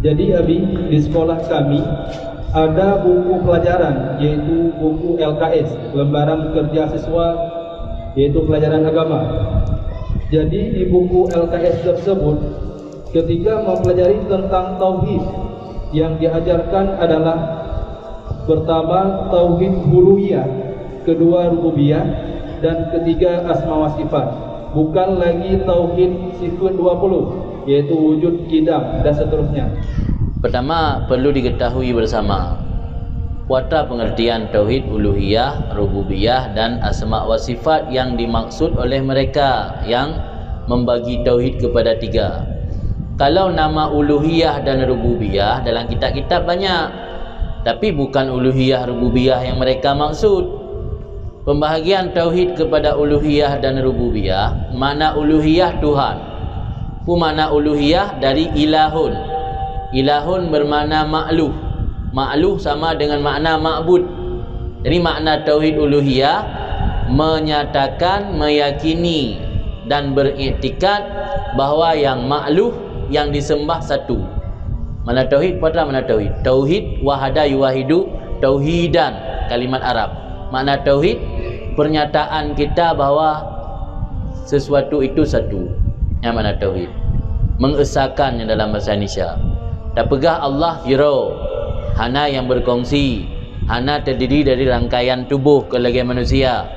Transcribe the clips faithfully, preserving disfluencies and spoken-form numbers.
Jadi, Abi, di sekolah kami ada buku pelajaran, yaitu buku L K S, Lembaran Kerja Siswa, yaitu pelajaran agama. Jadi, di buku L K S tersebut, ketika mempelajari tentang tauhid, yang diajarkan adalah pertama tauhid uluhiyah, kedua rububiyah, dan ketiga asma wa sifat. Bukan lagi tauhid sifat dua puluh, yaitu wujud, qidam, dan seterusnya. Pertama, perlu diketahui bersama, peue pengertian tauhid uluhiyah, rububiyah, dan asma wa sifat yang dimaksud oleh mereka yang membagi tauhid kepada tiga. Kalau nama uluhiyah dan rububiyah dalam kitab-kitab banyak, tapi bukan uluhiyah rububiyah yang mereka maksud. Pembahagian tauhid kepada uluhiyah dan rububiyah, makna uluhiyah Tuhan. Peue makna uluhiyah? Dari ilahun. Ilahun bermakna makluh. Makluh sama dengan makna ma'bud. Jadi, makna tauhid uluhiyah menyatakan, meyakini, dan beriktikad bahwa yang makluh, yang disembah, satu. Makna tauhid, peue makna tauhid? Tauhid, wahada yuwahidu tauhidan, kalimat Arab. Makna tauhid, pernyataan kita bahwa sesuatu itu satu. Nyan makna tauhid. Mengesakan nyan dalam bahasa Indonesia. Tapeugah Allah zero, hana yang berkongsi, hana terdiri dari rangkaian tubuh keu lagée manusia.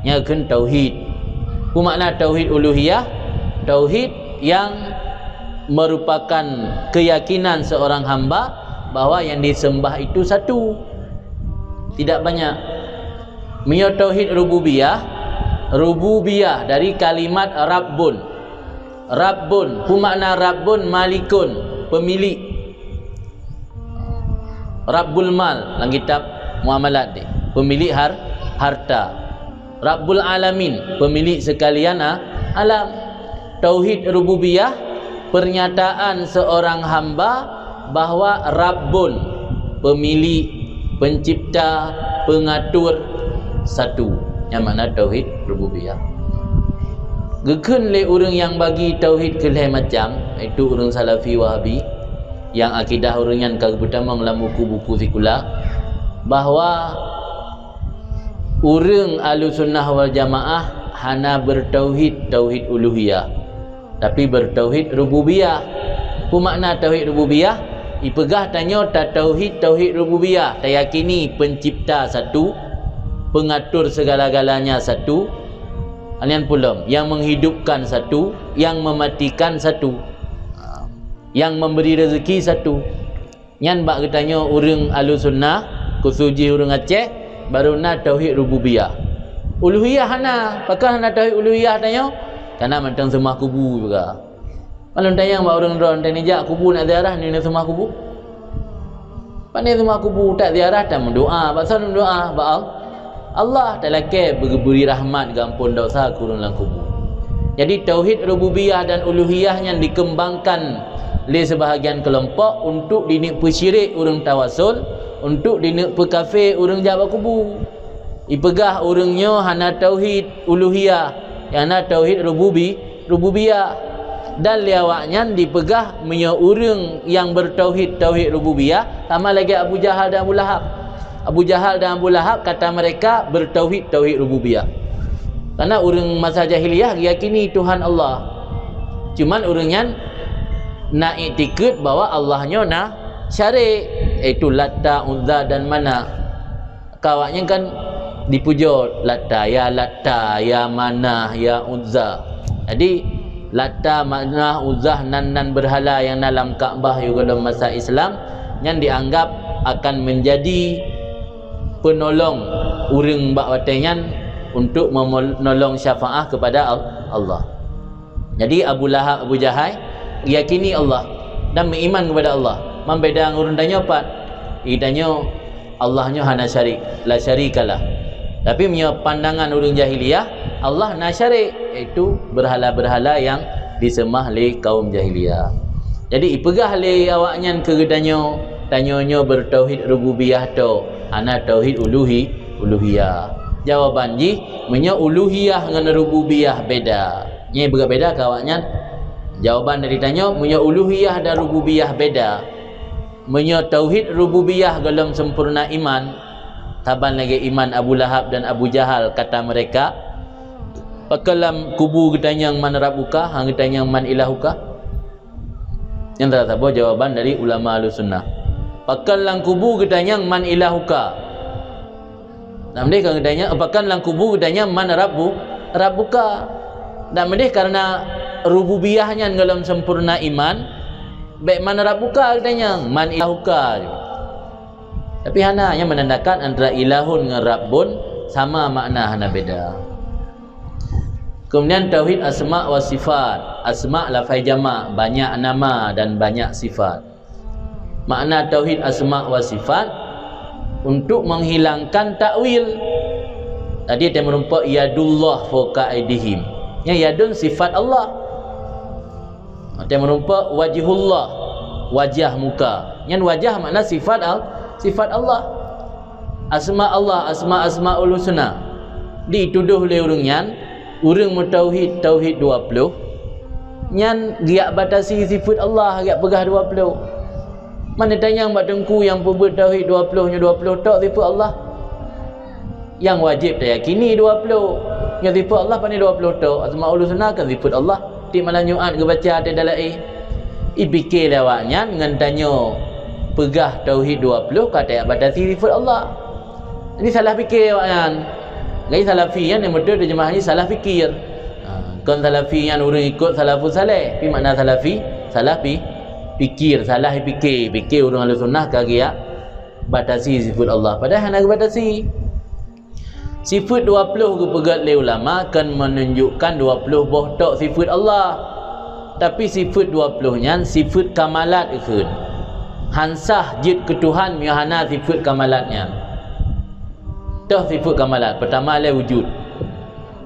Nyan kheun tauhid. Peue makna tauhid uluhiyah? Tauhid yang merupakan keyakinan seorang hamba bahwa yang disembah itu satu, tidak banyak. Meunyoe tauhid rububiyah, rububiyah dari kalimat rabbun. Rabbun, peue makna rabbun? Malikun, pemilik. Rabbul mal lam kitab muamalat deh, pemilik har-, harta. Rabbul alamin, pemilik sekalian a-, alam. Tauhid rububiyah, pernyataan seorang hamba bahwa Rabbun, pemilik, pencipta, pengatur, satu. Nyan makna tauhid rububiyah. Geukheun lé ureuëng nyang bagi tauhid keu lhée macam, yaitu ureuëng Salafi Wahabi, nyang akidah ureuëng nyan ka geupeutamong lam buku-buku sikula, bahwa ureuëng Ahlussunnah wal Jamaah hana bertauhid tauhid uluhiyah, tapi bertauhid rububiyah. Peue makna tauhid rububiyah? Ipeugah tanyoe tatauhid tauhid rububiyah, tayakini pencipta satu, pengatur segala-galanya satu, nyan pulom, yang menghidupkan satu, yang mematikan satu, yang memberi rezeki satu. Nyan bak geutanyoe ureuëng Ahlussunnah, khusos jih ureuëng Aceh, baru na tauhid rububiyah. Uluhiyah hana, pakon hana tauhid uluhiyah tanyoe? Karena mantong seumah kubu juga. Malum tanyong bak ureuëng droe, teuh neujak kubu nak ziarah, neujak seumah kubu. Pane seumah kubu, tak ziarah, tak meudoa, bak soe meudoa, bak Allah. Allah talakée beugeubri rahmat, geuamphon desya keu ureuëng lam kubu. Jadi, tauhid rububiyah dan uluhiyah nyan dikembangkan lé seubahagian keulompok untuk dineuk peusyirik ureuëng tawasul, untuk dineuk peukafé ureuëng jak bak kubu. Ipeugah ureuëng nyoe hana tauhid uluhiyah, hana tauhid rububi-, rububiyah. Dan lé awaknyan dipeugah, meunyoe ureuëng nyang beutauhid tauhid rububiyah sama lagée Abu Jahal dan Abu Lahab. Abu Jahal dan Abu Lahab, kata mereka, beutauhid tauhid rububiyah. Karena ureuëng masa jahiliyah geuyakini Tuhan Allah. Cuman ureuëng nyan na iktikeuet bahwa Allah nyoe na syarik, yaitu Latta, Uzza dan Manah. Ka awaknyan kan dipujoe Latta, ya Latta, ya Manah, ya Uzza. Jadi, Latta, Manah, Uzza nan, nan beurhala nyang na lam Ka'bah yoh gohlom masa Islam, nyan dianggap akan menjadi penolong ureuëng bak watée nyan untuk menolong syafaah kepada Al-, Allah. Jadi, Abu Lahab, Abu Jahal yakini Allah dan meuiman kepada Allah. Man beda ngon ureuëng tanyoe pat. Geutanyoe Allah nyoe hana syarik, la syarikalah. Tapi meunyoe pandangan ureuëng jahiliyah, Allah na syarik, yaitu beurhala-beurhala nyang diseumah lé kaum jahiliyah. Jadi, ipeugah lé awaknyan keu geutanyoe, tanyoe nyoe beutauhid rububiyah tok, hana tauhid uluhi-, uluhiyah. Jawaban jih, meunyoe uluhiyah ngon rububiyah beda. Nyan ipeugah beda keu awaknyan. Jawaban dari tanyoe, meunyoe uluhiyah dan rububiyah beda, Meunyoe tauhid rububiyah gohlom sempurna iman, saban lagée iman Abu Lahab dan Abu Jahal, kata mereka, "Pakon lam kubu geutanyong man rabbuka, han geutanyong man ilahuka?" Nyang salah saboh jawaban dari ulama Ahlussunnah. "Pakon lam kubu geutanyong man ilahuka?" Dak meudeh kon geutanyong, pakon lam kubu geutanyong man rabbu, rabbuka. Dak meudeh karena rububiyah nyan gohlom sempurna iman, bék man rabbuka geutanyong, man ilahuka. Tapi hana, nyan menandakan antara ilahun ngon rabbun sama makna, hana beda. Kemudian tauhid asma wa sifat. Asma lafai jamak, banyak nama dan banyak sifat. Makna tauhid asma wa sifat untuk menghilangkan takwil. Tadi teumeureumpok yadullah fauqa aidihim. Nyan yadun sifat Allah. Teumeureumpok wajhullah, wajah muka. Nyan wajah makna sifat Al-, sifat Allah. Asma Allah, asma, asmaul husna. Dituduh lé ureuëng nyan, ureuëng meutauhid, tauhid dua ploh, nyan geujak batasi sifeuet Allah, geujak peugah dua ploh. Man neutanyong bak teungku nyang peubuet tauhid dua ploh nyoe dua ploh tok sifeuet Allah? Nyang wajéb tayakini dua ploh. Nyoe sifeuet Allah pane dua ploh tok, asmaul husna kan sifeuet Allah. Tiep malam Jumat geubaca ateueh Dalail. Ipike lé awaknyan ngon tanyoe peugah tauhid dua ploh ka tajak batasi sifeuet Allah. Jadi salah pike awaknyan. Jadi salafi nyan nyang beutôi teujeumah jih salah pikir. Ha, kon salafi nyan ureuëng ikot salafus saleh. Pi makna salafi, salah pi, pikir, salah pike. Pike ureuëng Ahlussunnah ka geujak batasi sifeuet Allah. Padahai hana geubatasi. Sifeuet dua ploh geupeugét lé ulama kon meununjukkan dua ploh boh tok sifeuet Allah. Tapi sifeuet dua ploh nyan sifeuet kamalat kheun. Han sah jeuet keu Tuhan meunyoe hana sifeuet kamalat nyan. Toh sifeuet kamalat, peutama lé wujud.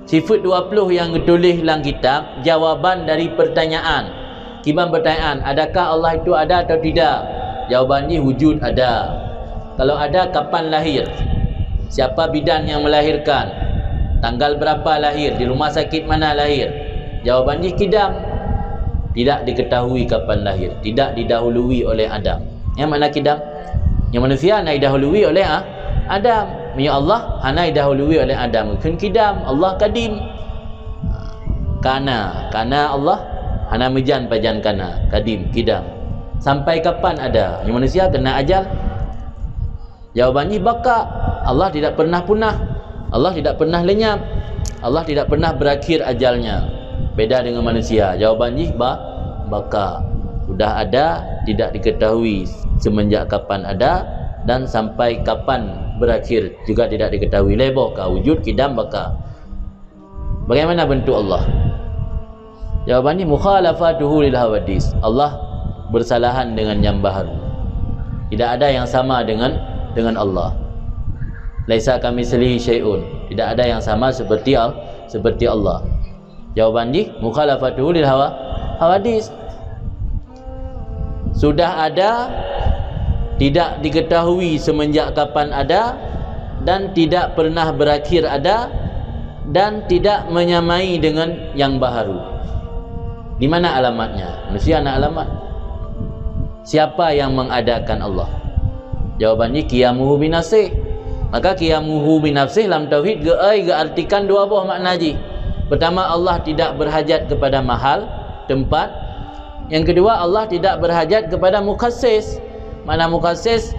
Sifeuet dua ploh nyang geutuléh lam kitab jawaban dari peurtanyaan. Kiban peurtanyaan, adakah Allah itu ada atau tidak? Jawaban jih wujud, ada. Kalau ada, kapan lahir? Siapa bidan yang melahirkan? Tanggal berapa lahir? Di rumah sakit mana lahir? Jawaban jih kidam. Tidak diketahui kapan lahir, tidak didahului oleh Adam. Nyang makna kidam? Nyang manusia hana didahului oleh A-, Adam. Meunyoe Allah hana didahului oleh Adam, kheun kidam, Allah kadim. Kana, kana Allah hana meujan pajan kana, kadim, kidam. Sampai kapan ada? Nyoe manusia kena ajal. Jawaban jih baka. Allah tidak pernah punah. Allah tidak pernah lenyap. Allah tidak pernah berakhir ajalnya. Beda dengan manusia. Jawaban jih ba-, baka. Sudah ada, tidak diketahui semenjak kapan ada dan sampai kapan berakhir juga tidak diketahui. Lhèe boh ka, wujud, kidam, baka. Bagaimana bentuk Allah? Jawabannya, mukhalafatuhu lil hawadis. Allah bersalahan dengan yang baharu. Tidak ada yang sama dengan, dengan Allah. Laisa kamitslihi syai'un. Tidak ada yang sama seperti Al-, seperti Allah. Jawaban jih, mukhalafatuhu lil hawa-, hawadis. Sudah ada, tidak diketahui semenjak kapan ada, dan tidak pernah berakhir ada, dan tidak menyamai dengan yang baharu. Di mana alamatnya? Manusia hana alamat. Siapa yang mengadakan Allah? Jawaban jih, qiyamuhu binafsih. Maka qiyamuhu binafsih lam tauhid geuai geuartikan dua boh makna jih. Pertama, Allah tidak berhajat kepada mahal, tempat. Yang kedua, Allah tidak berhajat kepada mukassis. Makna mukassis,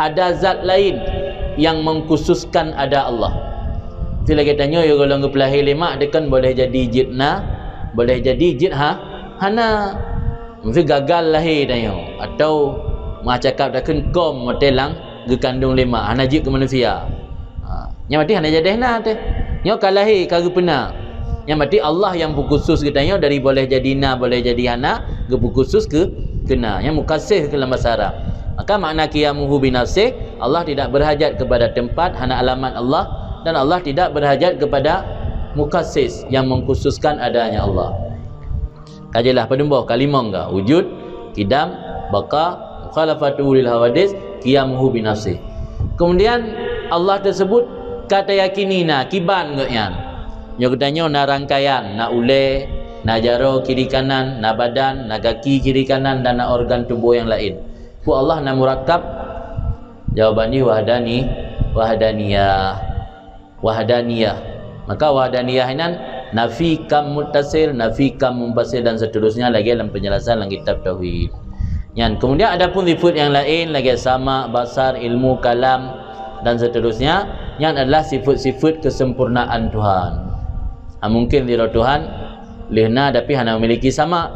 ada zat lain yang mengkhususkan ada Allah. Ti lagèe tanyoe, ya, golom geupeulahé lé mak, dia kan boleh jadi jeuet na, boleh jadi jeuet ha-, hana. Meusti gagal lahé tanyoe, atau meucakap takheun kôm watèe lam geukandong lé mak, hana jeuet keu manusia. Ha, nyan berarti hana jadeh na teuh. Nyoe ka lahé, ka geupeuna. Nyan berarti Allah nyang peukhusus geutanyoe dari boleh jadi na, boleh jadi hana, geupeukhusus keu, keu na. Nyan mukassis keu lam basa Arab. Maka makna qiyamuhu binafsih, Allah tidak berhajat kepada tempat, hana alamat Allah, dan Allah tidak berhajat kepada mukassis yang mengkhususkan adanya Allah. Ka jeulaih padum boh, ka limong ka, wujud, kidam, baka, mukhalafatu lil hawadis, qiyamuhu binafsih. Kemudian Allah tersebut ka tayakini na, kiban geuh nyan. Nyoe geutanyoe na rangkaian, na ulèe, na jaroe kiri kanan, na badan, na gaki kiri kanan, dan na organ tuboh nyang laén. Allah na murakkab? Jawaban jih wahdani, wahdaniyah. Wahdaniyah. Maka wahdaniyah inan nafi kam muttasil, nafi kam munfasil dan seterusnya lagi dalam penjelasan dalam kitab tauhid. Nyan, kemudian adapun sifat yang lain lagi sama, basar, ilmu, kalam dan seterusnya, nyan adalah sifat-sifat kesempurnaan Tuhan. Ha, mungkin sidroe Tuhan lheueh na tapi hana memiliki sama,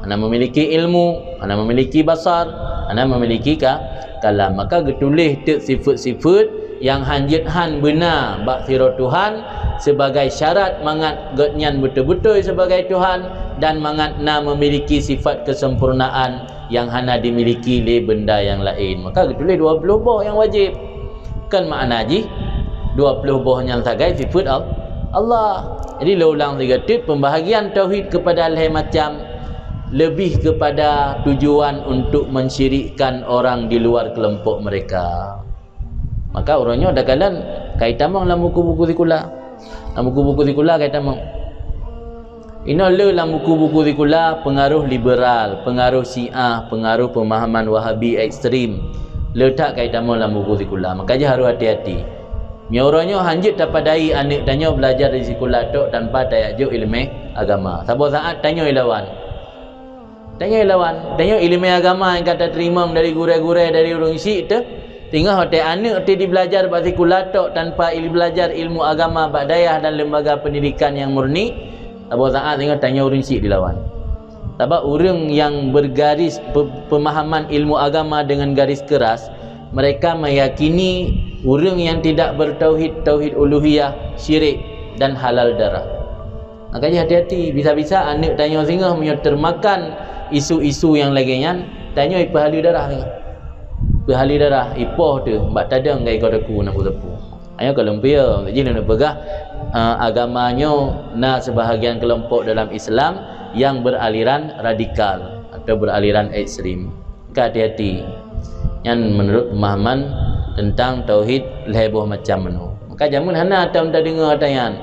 hana memiliki ilmu, hana memiliki basar, hana memiliki ka, kalam. Maka geutuléh teuk sifat-sifat nyang hanjeuet han beuna bak sidroe Tuhan sebagai syarat mangat gobnyan beutôi-beutôi sebagai Tuhan dan mangat na memiliki sifat kesempurnaan nyang hana dimiliki lé benda nyang laén. Maka geutuléh dua ploh boh nyang wajéb. Kan makna jih dua ploh boh nyan sagai sifat Al-, Allah. Jadi lôn ulang sigoe teuk, pembahagian tauhid kepada lhée macam lebih kepada tujuan untuk mensyirikkan orang di luar kelompok mereka. Maka uroe nyoe takalon ka itamong lam buku-buku sikula. Lam buku-buku sikula ka itamong. Inoe le lam buku-buku sikula pengaruh liberal, pengaruh Syiah, pengaruh pemahaman Wahabi ekstrem. Le that ka itamong lam buku sikula. Maka jih harôh hati-hati. Meunyoe uroe nyoe hanjeuet tapadai aneuk tanyoe belajar di sikula tok tanpa tajak jok ileumé agama. Saboh saat tanyoe ilawan. Tanyoe ilawan, tanyoe ileumé agama nyang ka tateurimong dari gurée-gurée, dari ureuëng syik teuh, singoh watée aneuk teuh jibelajar bak sikula tok tanpa il-, belajar ilmu agama bak dayah dan lembaga pendidikan nyang murni, saboh saat singoh tanyoe ureuëng syik dilawan. Sabab ureuëng nyang bergaris pe-, pemahaman ilmu agama dengan garis keras, mereka meyakini ureuëng nyang tidak bertauhid, tauhid uluhiyah, syirik, dan halal darah. Makanya hati-hati, bisa-bisa aneuk tanyoe singoh meunyoe termakan isu-isu nyang lagée nyan, tanyoe ipeuhaleue darah singoh. Peuhaleue darah, ipoh teuh bak tadong gai kota ku na peue-peue. Ayo ka lôn piôh, jih lôn peugah, eh, agama nyoe na sebahagian kelompok dalam Islam yang beraliran radikal atau beraliran ekstrem. Ka hati-hati. Nyan menurut pemahaman tentang tauhid lhée boh macam meunoe. Maka jameun hana tom tadeungoe ata nyan.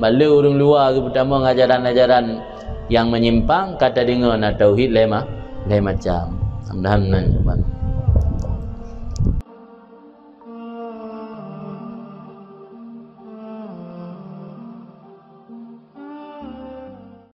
Bak le ureuëng luwa geupeutamong ajaran-ajaran nyang menyimpang, ka tadeungoe na tauhid lhée ma-, lhée macam. Mudah-mudahan nan